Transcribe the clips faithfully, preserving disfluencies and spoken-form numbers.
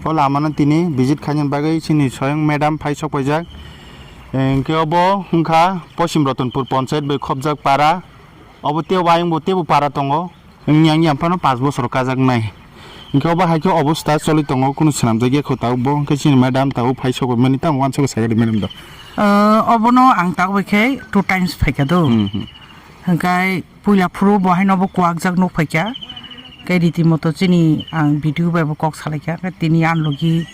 O lama no tini visit khaina bagwi chini soyang madam phai sok paijak. Hwnkhe obo wngkha Poschim Ratanpur Panchayat bai khopjak para. Obo tei ayang bo teibo para tongo. Wngya wngya phano panch bosor kajak nai. Hwnkhe obo hai khe obosta choli tongo, kunu swnamjak ya kho tabuk bo. Hwnkhe chini madam tabuk phai sok mani tamo wansok sakha di madam do. Ah, obono ang tabuk bai khe two times phaikha do. Hmm, hmm. Hwnkhe puila phuru bo haino bo kuakjak nuk phaikha. Khe riti moto chini ang video bai bo kok salaikha. Khe tini ang logi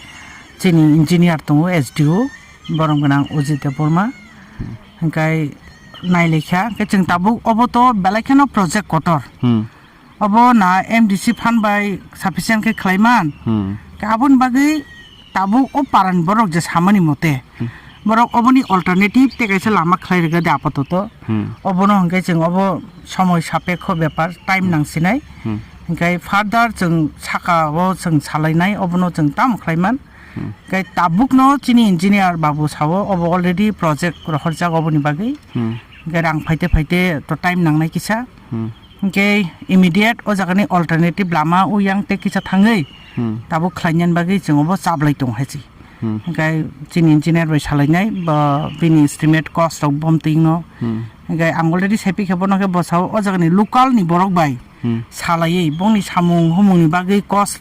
chini engineer tongo, S D O, borom gwnang Ujit Debbarma. Hmm. Hwnkhe nailaikha. Khe chwng tabuk obo to belai kheno project kotor. Hmm. Obo na M D C fund bai sufficient khe khlaiman. Hmm. Khe aboni bagwi tabuk o parani borok je samani mote, Hmm. borok oboni alternative tei kaisa lama khlai rwgadi apatoto. Hmm. Obono hwnkhe chwng obo somoi sapekho bepar, time Hmm. nangsinai. Hmm. Hwnkhe further chwng saka o chwng salainai, obono chwng tamo khlaiman. Hmm. Hwnkhe tabukno chini engineer babu sao, obo already project rohorjak oboni bagwi. Hmm. Hwnkhe rang phaite phaite to time nangnai kisa. Hmm. Hwnkhe immediate o jagani alternative lama o yang tei kisa thangwi Hmm. tabuk khlainani bagwi chwng obo chablai tong hai se. Hmm. Hwnkhe chini engineer bai salainai, bo bini estimate cost rok bom twino. Hmm. Hwnkhe ang already sai pikha bono khe bwsao o jagani local ni borok bai Hmm. salaiwi bongni samung humungni bagwi cost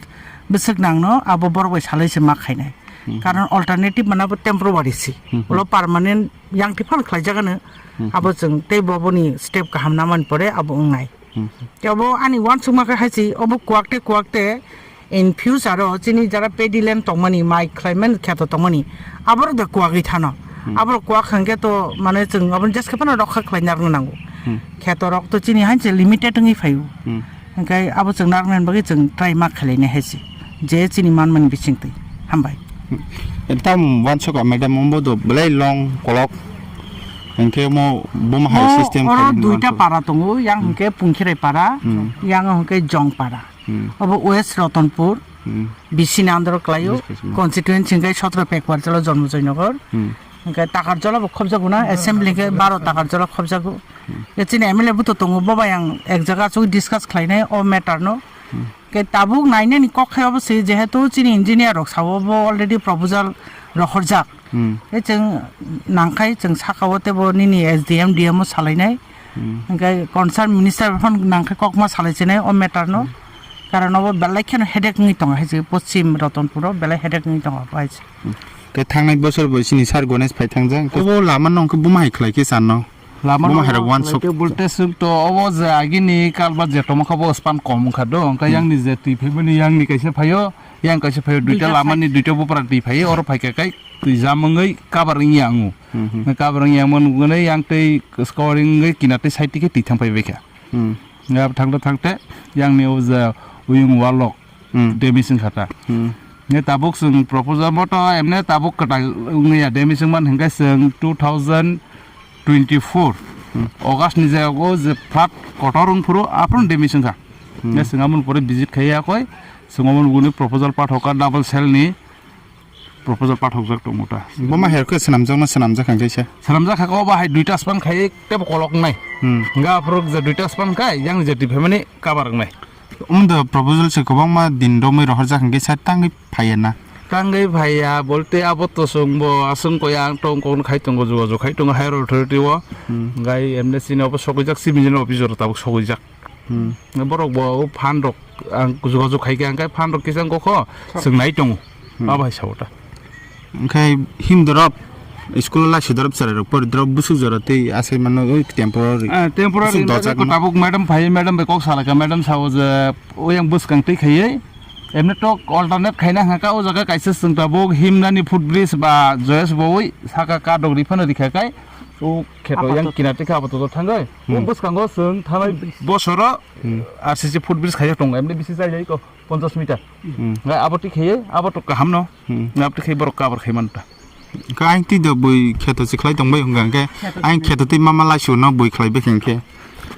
bwswk nangno abo borok bai salai se ma khainai. Hmm. Karon alternative mana bo temporary se. Hmm. Ulo permanent yang tiphano khlaijagano Hmm. abo chwng tei bo boni step kaham namani pore abo wngnai. Hmm. Tei obo ani uansukma khe hai se obo kuak tei kuak tei in future o chini jara paddy land tongmani, mai khlaimani kheto tongmani, aborok da kuagwi thano. Hmm. Aborok kuak hwnkhe to mane chwng aboni jeske phano rokha khlai narwkna nango. Hmm. Kheto rok to chini hai se limited wngwi phaio. Hmm. Hwnkhe abo chwng narwknani bagwi chwng try ma khlainai hai se. Je chini manmani bisingtwi. Hambai. Hmm. Tam uansukha madam ombo do belai long kolok. Hwnkhe mo boma hai Mo system oro khaimani duita uansukha. Para tongo, yang Hmm. hwnkhe Pungkhirai para, Hmm. yang hwnkhe Jong para. Hmm. Obo West Ratanpur, Hmm. B C ni under o khlaio, Yes, yes, hmm. constituency hwnkhe Sotro Pekwarjala Janmajoi Nagar, Hmm. hwnkhe Takarjala bo khobjago na, assembly hwnkhe baro Takarjala khobjago. Hmm. Khe chini M L A bo to tongo, bo bai ang ek jaga aswk discuss khlainai o matter no. Hmm. Khe tabuk nainani kok khai obo se, jehetu chini engineer rok sao bo already proposal rohorjak. Hmm. Khe chwng nangkhai chwng saka o teibo nini S D M, D M o salainai. Hmm. Hwnkhe concern minister phano nangkhai kokma salai chinai o matter no. Hmm. Karon obo belai kheno headache wngwi tongo hai se Poschim Ratanpur o belai headache wngwi tongo hai se. Hmm. Khe thangnai bosor bo chini sir Ganesh phai thangjak. Obo lama no hwnkhe buma hai khlai khe chan no. Lama buma no hai rok wan khlai sok. Khe bolte swk to obo je agini kalba je tongma kha bo span kom wngkha do. Hwnkhe Hmm. yang ni je twi phaimani yang ni kaisa phaio, yang kaisa phaio duita Duita lama side. Ni duita bupra twi phaio oro phaikha kai twi jam wngwi kabar wngya angu. Hmm, hmm. Kabar wngya mo nugwi yang tei scouring wngwi kina tei side twi khe twi thang phai baikha. Hmm. Ya thangte thangte yang ni o je uyung walok Hmm. damage wngkha ta. Hmm. Ne tabuk chwng proposal mo to emne tabuk kwtal wngya damage wngman hwnkhe chwng two thousand twenty-four Hmm. August ni jagao je flood kotor wng phuru aphuru damage wngkha. Hmm. Ne chwng amoni pore visit khai ya koi chwng amoni guni proposal pathok kha double cell ni proposal pathokjak tongo ta. Boma herkhe swnamjakno swnamjak hwnkhe se. Swnamjak kha ko ba hai duita span khai tebo kolok nai. Hmm. Hwnkhe aphuru je duita span khai yang je twi phaimani kabar wngnai. Umdo proposal se kwbangma din romwi rohorjak hwnkhe sa tangwi phaiya na. Tangwi phaiya bolte abo to chwngbo aswng koi ang tong kok khai tongo jogajog khai tongo higher authority o. Hmm. Hwnkhe M D C ni obo sogwijak civil engineer office o tabuk sogwijak. Hmm. Borok bo o phan rok ang jogajog khai khe ang khe phan rok kisa wngkha kho chwng nai tongo. Hmm. Abo hai sao ta. Hwnkhe him dorop school o laisi dorop cherai rok pori dorop busuk jora tei asai mano oi temporary. Ah, temporary Busuk hwnkhe dojak ko ma. Tabuk madam phai madam bai kok salaka madam sao je oyang bwskang twi khaiwi emne tok alternate khaina hwnkha o jaga kaisa chwng tabuk himnani footbridge ba joyes boi saka kadok ri phano rikha kai o kheto yang Apatot. Kina twi kha apatot thangwi o Hmm. bwskango chwng thanai bosoro Hmm. R C C footbridge khaijak tongo emne bisi chailai ko ponchash meter. Hmm. Ngai abo twi khaiwi abo to kaham no. Hmm. Ngai abo twi khai borok cover khai manta. Ka ang twi do bui kheto se khlai tong bai hwnka hwnkhe Kheto ang se. Kheto twi mama laisio no bui khlai bai hwnkhe.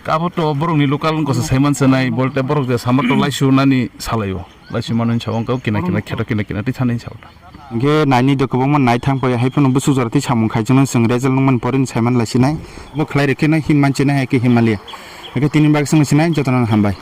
Abo to borok ni local wngkha se saiman se nai bolte borok je sama to laisio nani salai o. Laisio mano hinsa wngkha kina kina kheto kina kina twi thani hinsa wngkha. Hwnkhe naini do kwbangma nai thang phai hai phano busuk jora twi samung khai chwngno chwng result nungmani pore ni saiman laisinai. Bo khlai rikhe no him manchina hai khe him manliya. Hwnkhe tini bagwi chwngno sinai jotono hambai.